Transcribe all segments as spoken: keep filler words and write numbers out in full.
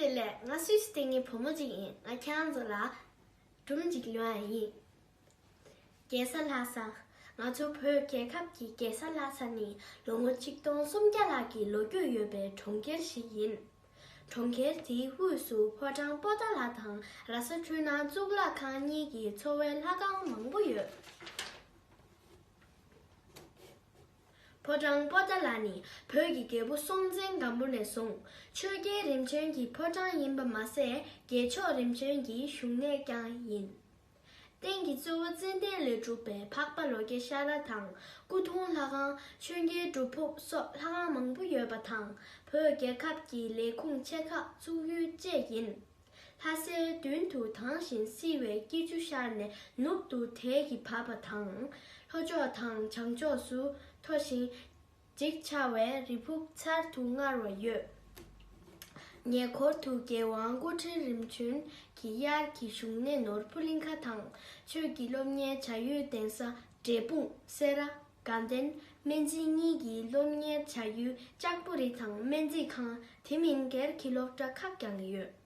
བདེ་ལེགས། ང་སུད་སི་སྡོད་མཁན་བུ་མོ་གཅིག་ཡིན། ང་ཁྱེད་རང་ཚོ་ལ་སྒྲུང་གཅིག་ལོན་ཡ་ཡིན། རྒྱལ་ས་ལྷ་ས། ང་ཚོ་བོད་རྒྱལ་ཁབ་ཀྱི་རྒྱལ་ས་ལྷ་ས་ནི་ལོ་ངོ་ཆིག་སྟོང་སུམ་བརྒྱ་ལྷག་གི་ལོ་རྒྱུས་ཡོད་པའི་གྲོང་ཁྱེར་ཞིག་ཡིན། གྲོང་ཁྱེར་དེའི་དབུས་སུ་ཕོ་བྲང་པོ་ཏཱ་ལ་དང་ར་ས་འཕྲུལ་སྣང་གཙུག་ལག་ཁང་གཉིས་ཀྱི་འཚོ་བའི་ལྷ་ཁང་མང་པོ་ཡོད། ཕོ་བྲང་པོ་ཏཱ་ལ་ནི་བོད་ཀྱི་རྒྱལ་པོ་སྲོང་བཙན་སྒམ་པོ་ནས་བཟུང་ཆོས་རྒྱལ་རིམ་བྱོན་གྱི་ཕོ་བྲང་ཡིན་པ་མ་ཟད། རྒྱལ་མཆོག་རིམ་བྱོན་གྱི་བཞུགས་གནས་ཀྱང་ཡིན། རྟེན་གྱི་གཙོ་བོ་ཙན་དན་ལས་གྲུབ་པའི་འཕགས་པ་ལོ་ཀེ་ཤྭ་ར་དང་སྐུ་གདུང་ལྷ་ཁང་། མཆོད་མཇལ་སྒྲུབ་ཕུག་སོགས་ལྷ་ཁང་མང་པོ་ཡོད་པ་དང་། བོད་རྒྱལ་ཁབ་ཀྱི་ལས་ཁུངས་ཆེ་ཁག་བཙུགས་ཡུལ་བཅས་ཡིན། ལྷ་སའི་མདུན་དུ་དྭངས་ཤིང་བསིལ་བའི་སྐྱིད་ཆུ་ཤར་ནས་ནུབ་ཏུ་དལ་གྱིས་བབས་པ་དང་། ལྷོ་ཕྱོགས་དང་བྱང་ཕྱོགས་སུ་མཐོ་ཞིང་འཇིགས་ཆེ་བའི་རི་ཕུག་ཚར་དུ་དངར་བ་ཡོད། ཉེ་འཁོར་དུ་རྒྱལ་དབང་སྐུ་ཕྲེང་རིམ་བྱོན་གྱི་དབྱར་གྱི་བཞུགས་གནས་ནོར་བུ་གླིང་ཁ་དང་། ཆོས་ཀྱི་སློབ་གཉེར་བྱ་ཡུལ་གདན་ས་འབྲས་སྤུངས། སེ་ར། དགའ་ལྡན། སྨན་རྩིས་གཉིས་ཀྱི་སློབ་གཉེར་བྱ་ཡུལ་ལྕགས་པོ་རི་དང་སྨན་རྩིས་ཁང་། དེ་མིན་སྒེར་གྱི་སློབ་གྲྭ་ཁག་ཀྱང་ཡོད།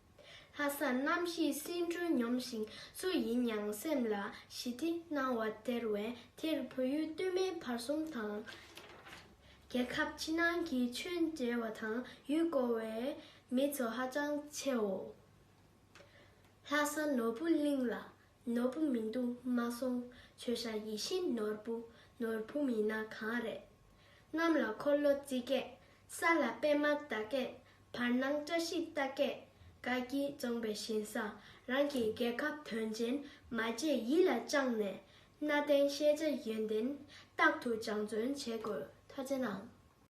ལྷ་སར་གནམ་གཤིས་སེང་དྲོད་སྙོམས་ཤིང་སུ་ཡིན་ཡང་སེམས་ལ་ཞི་བདེ་སྣང་བ་སྟེར་བས། དེར་བོད་ཡུལ་སྟོད་སྨད་བར་གསུམ་དང་། རྒྱལ་ཁབ་ཕྱི་ནང་གི་ཆོས་མཇལ་བ་དང་ཡུལ་སྐོར་བའི་མི་ཚོ་ཧ་ཅང་ཆེའོ། ལྷ་ས་ནོར་བུ་གླིང་ལ། ནོར་བུ་མི་འདུག་མ་སོང་། བྱོས་ཤག་ཡིད་བཞིན་ནོར་བུ། ནོར་བུ་མིན་ན་གང་རེད། གནམ་ལ་འཁོར་ལོ་རྩིག་གེ། ས་ལ་པད་མ་རྟ་སྐད། བར་སྣང་བཀྲ་ཤིས་རྟ་སྐད། དགའ་སྐྱིད་འཛོམས་པའི་ཞིང་ས། རང་གི་རྒྱལ་ཁབ་དོན་ཆེན་མ་བརྗེད་ཡིད་ལ་བཅངས་ནས། གནའ་དེང་ཤེས་བྱ་ཡོན་ཏན་རྟག་ཏུ་སྦྱང་བརྩོན་བྱེད་དགོས། ཐུགས་རྗེ་གནང་།